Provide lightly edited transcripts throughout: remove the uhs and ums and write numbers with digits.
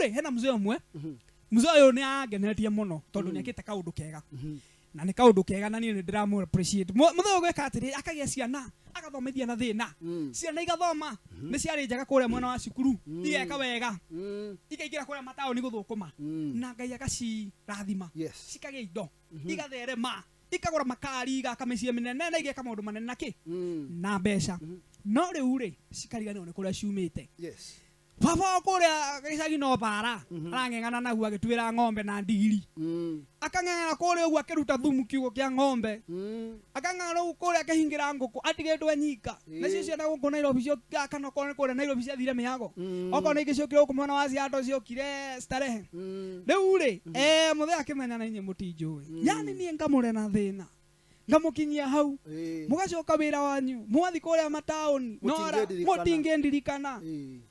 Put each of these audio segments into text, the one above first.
Rĩu rĩ, hena mzee ũmwe. Mzee ũyũ nĩ angenetie mũno tondũ nĩ ekĩte kaũndũ kega, na nĩ kaũndũ kega na niĩ nĩ ndĩramũ appreciate. Mũthee ũyũ gwĩka atĩrĩ, akagĩa ciana, agathomithia na thĩna, ciana igathoma, nĩ ciarĩ njega kũrĩa mwena wa cukuru, igeka wega, ikaingĩra kũrĩa mataũni gũthũkũma, na Ngai agacirathima, cikagĩa indo, igatherema, ikagũra makari, igaka mĩciĩ mĩnene na igeka maũndũ manene na kĩ na mbeca. No rĩu rĩ, cikariganĩrwo nĩ kũrĩa ciumĩte. Baba wao kũrĩa gĩcagi no bara arang'eng'ana naguo, agĩtuĩra ng'ombe na ndigiri, akang'eng'ana kũrĩa ũguo akĩruta thumu kiugũ kĩa ng'ombe, akang'ang'ana ũguo kũrĩa akĩhingĩra ngũkũ, atigĩtwo nyika. Nacio ciana gũkũ Nairobi kana okorwo nĩ kũrĩa Nairobi ciathire mĩago, okorwo nĩ ingĩ ciokire gũkũ mwena wa Seattle, ciokire starehe. Rĩu rĩ, mũthee akĩmenya na inyuĩ mũtinjũĩ, yani niĩ ngamũre na thĩna, ngamũkinyia hau, mũgacoka wĩra wanyu, mwathi kũrĩa mataũni nora. Mũtingĩndirikana. Mũtingĩndirikana.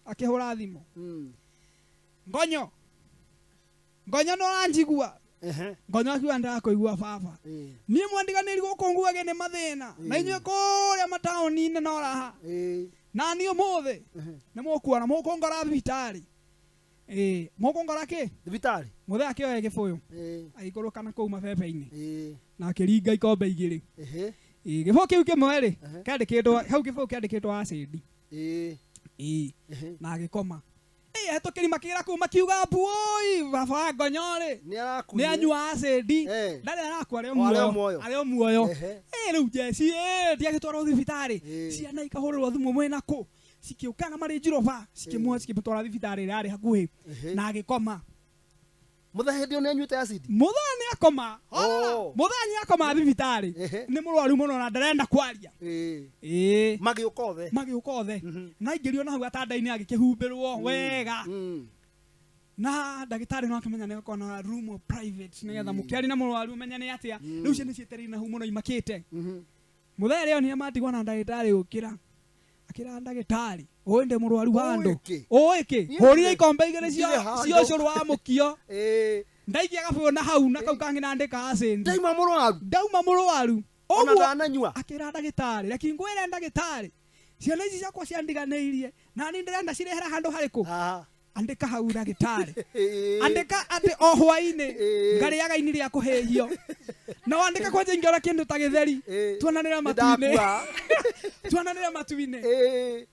Akĩhũra thimũ, "Ngonyo, Ngonyo, no ũranjigua?" Ngonyo akiuga, "Ndĩrakũigua, baba." "Niĩ mwandiganĩri gũkũ nguage nĩ mathĩna, na inyuĩ kũrĩa mataũni-inĩ no raha. Na niĩ ũmũthĩ nĩ mũkuona, mũkũngora thibitarĩ. Ĩĩ, mũkũngora kĩ?" Thibitarĩ. Mũthee akĩoya gĩbũyũ, agĩikũrũka na kũu mabebe-inĩ na akĩringa ikombe igĩrĩ. Ĩĩ, gĩbũyũ kĩu kĩmwe rĩ, kĩandĩkĩtwo hau, gĩbũyũ kĩandĩkĩtwo acid. Ĩĩ. Na agĩkoma. Ĩĩ, ahĩtũkĩri makĩgera kũu makiuga, "Mbuoi, baba wa Ngonyo rĩ, Nĩ arakuire. nĩ anyua acid." Ndarĩ arakua, arĩ o O, arĩ o muoyo. Muoyo. Arĩ o muoyo. Ĩ rĩu jeci ĩ ndiagĩtwarwo thibitarĩ. Ciana ikahũrĩrwo thimũ, "Mwĩna kũ?" Cikĩũka na marĩ njiroba, cikĩmuoya, cikĩmũtwara thibitarĩ ĩrĩa yarĩ hakuhĩ, na agĩkoma. Mũthee hĩndĩ ĩyo nĩ anyuĩte acid. Mũthee nĩ akoma. Oh. Mũthee nĩ akoma thibitarĩ. Nĩ mũrwaru mũno na ndarenda kwaria. Ĩĩ. Magĩũka othe. Magĩũka othe, na aingĩrio na hau gatanda-inĩ, agĩkĩhumbĩrwo wega, na ndagĩtarĩ no akĩmenya nĩ gũkorwo na room of private nĩgetha mũkĩaria na mũrwaru ũmenye nĩ atĩa. Rĩu ciana cietereire na hau mũno imakĩte. Mũthee rĩo nĩ matigwo na ndagĩtarĩ, ũkĩra, akĩra ndagĩtarĩ, "Ũĩ ndĩ mũrwaru handũ." Ũĩ kĩ? "Ũĩ kĩ?" Niĩ "Hũrire ikombe igĩrĩ ndirĩ handũ. cia ũcũrũ wa mũkio, ndaikia gabũyũ na hau, na kau kangĩ nandĩka acid." Ndaima mũrwaru. "Ndauma mũrwaru." Ona Ũguo ndananyua. Akĩra ndagĩtarĩ, "Reki ngwĩre, ndagĩtarĩ, ciana ici ciakwa ciandiganĩirie na niĩ ndĩrenda cirehera handũ harĩkũ?" Haha. "Andĩka hau, ndagĩtarĩ, andĩka atĩ o hwaĩ-inĩ ngarĩaga ini rĩa kũhĩhio, na wandĩka kwanja ingĩona kĩndũ ta gĩtheri, tuonanĩre matu-inĩ." Nĩndakua. "Tuonanĩre matu-inĩ.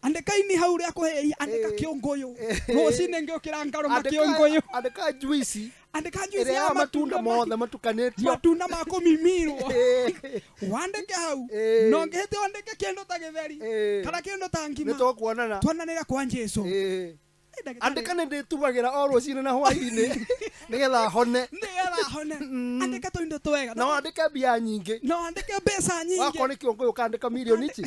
Andĩka ini hau rĩa kũhĩhia, andĩka kĩũngũyũ, rũcinĩ ngĩũkĩra ngarũma kĩũngũyũ." Andĩka juici. "Andĩka juice ĩrĩa ya ya matunda matunda mothe matukanĩtio. Matunda ma kũmimirwo, wandĩke hau. No ngĩhĩte wandĩke kĩndũ ta gĩtheri kana kĩndũ ta nĩ ngima, tũkuonana. Tuonanĩre kwa Jesu." Ĩ, ndagĩtarĩ, Andĩka nĩ ndĩtubagĩra o rũcinĩ na hwaĩ-inĩ nĩgetha hone. Nĩgetha hone. Andĩka tũindo twega. Na wandĩke mbia nyingĩ. Na wandĩke mbeca nyingĩ. Wakorwo nĩ kĩũngũyũ, ũkandĩka mirioni ici.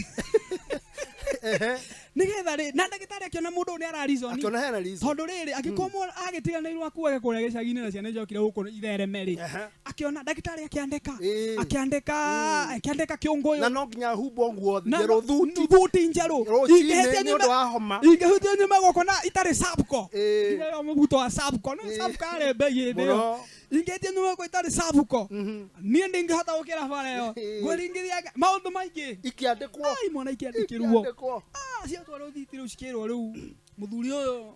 Nĩgetha rĩ, na ndagĩtarĩ akĩona mũndũ ũyũ nĩ ararizoni. Akĩona hena reason. Tondũ rĩrĩ, angĩkorwo agĩtiganĩirwo akuage kũrĩa gĩcagi-inĩ na ciana icokire gũkũ ithereme rĩ, akĩona ndagĩtarĩ akĩandĩka, akĩandĩka kĩũngũyũ. Na no nginya humbwo nguo Na njerũ, thuti. Thuti njerũ. Rũcinĩ Ingĩhĩtia nĩ nyume ũndũ wa homa. Ingĩhĩtia nyume gũkũ na itarĩ Sapco. Nginya ĩyo mũbuto wa Sapco, no Sapco yarĩ mbei hĩndĩ ĩyo. Mũno. Ingĩhĩtia nyume gũkũ itarĩ Sapco, niĩ ndingĩhota gũkĩra bara ĩyo. Ngwĩringithia maũndũ maingĩ. Ikĩandĩkwo. Ai, mwana, ikĩandĩkĩrwo. Ikĩandĩkwo. Ah, ciatwarwo thiti rĩu, cikĩrwo rĩu mũthuri ũyũ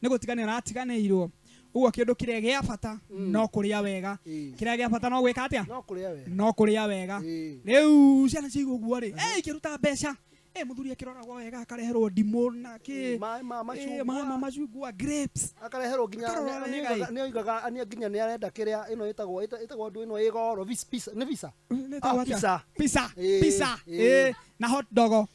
nĩ gũtiganĩra aratiganĩirwo. Ũguo kĩndũ kĩrĩa gĩa bata no kũrĩa wega. Kĩrĩa gĩa bata no gwĩka atĩa? No kũrĩa wega. No kũrĩa wega. Rĩu ciana ciaigua ũguo rĩ, ikĩruta mbeca. Mũthuri akĩroragwo wega, akareherwo ndimũ na kĩ. Maĩ ma maĩ macungwa. Ma macungwa, grapes. Akareherwo nginya Akarora wega, ĩ. Nĩ oigaga nĩ nginya nĩ arenda kĩrĩa ĩno ĩtagwo ndũ ĩno ĩ goro, pizza, nĩ pizza. Nĩ Ah, ĩtagwo atĩa? Pizza. Pizza. Pizza. Na hot dog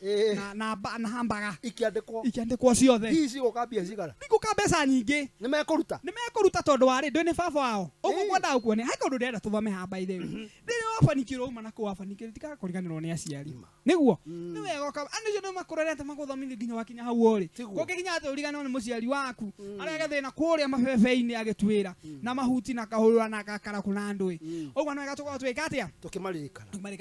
na hamburger. Ikĩandĩkwo. Ikĩandĩkwo ciothe. Hihi cigũka mbia cigana? Igũka mbeca nyingĩ. Nĩ mekũruta. Nĩ mekũruta tondũ warĩ ndũ nĩ baba wao ũguo. Kwendaga kuonia he kaũndũ ndĩrenda tũthome haha, by the way. Rĩrĩa wabanikirwo uma na kũu wabanikirwo, tikaga kũriganĩrwo nĩ aciari. Nĩguo nĩ wega andũ acio nĩ makũrerete, magũthomithia nginya wakinya hau ũrĩ. Kũngĩkinya atĩ ũriganĩrwo nĩ mũciari waku arĩa agethĩna kũrĩa mabebe-inĩ, agĩtuĩra na mahuti na kahũrũra na gakarakũ na ndũĩ ũguo, nĩ wega tũkorwo twĩka atĩa? Tũkĩmaririkana. Tũkĩmaririkana.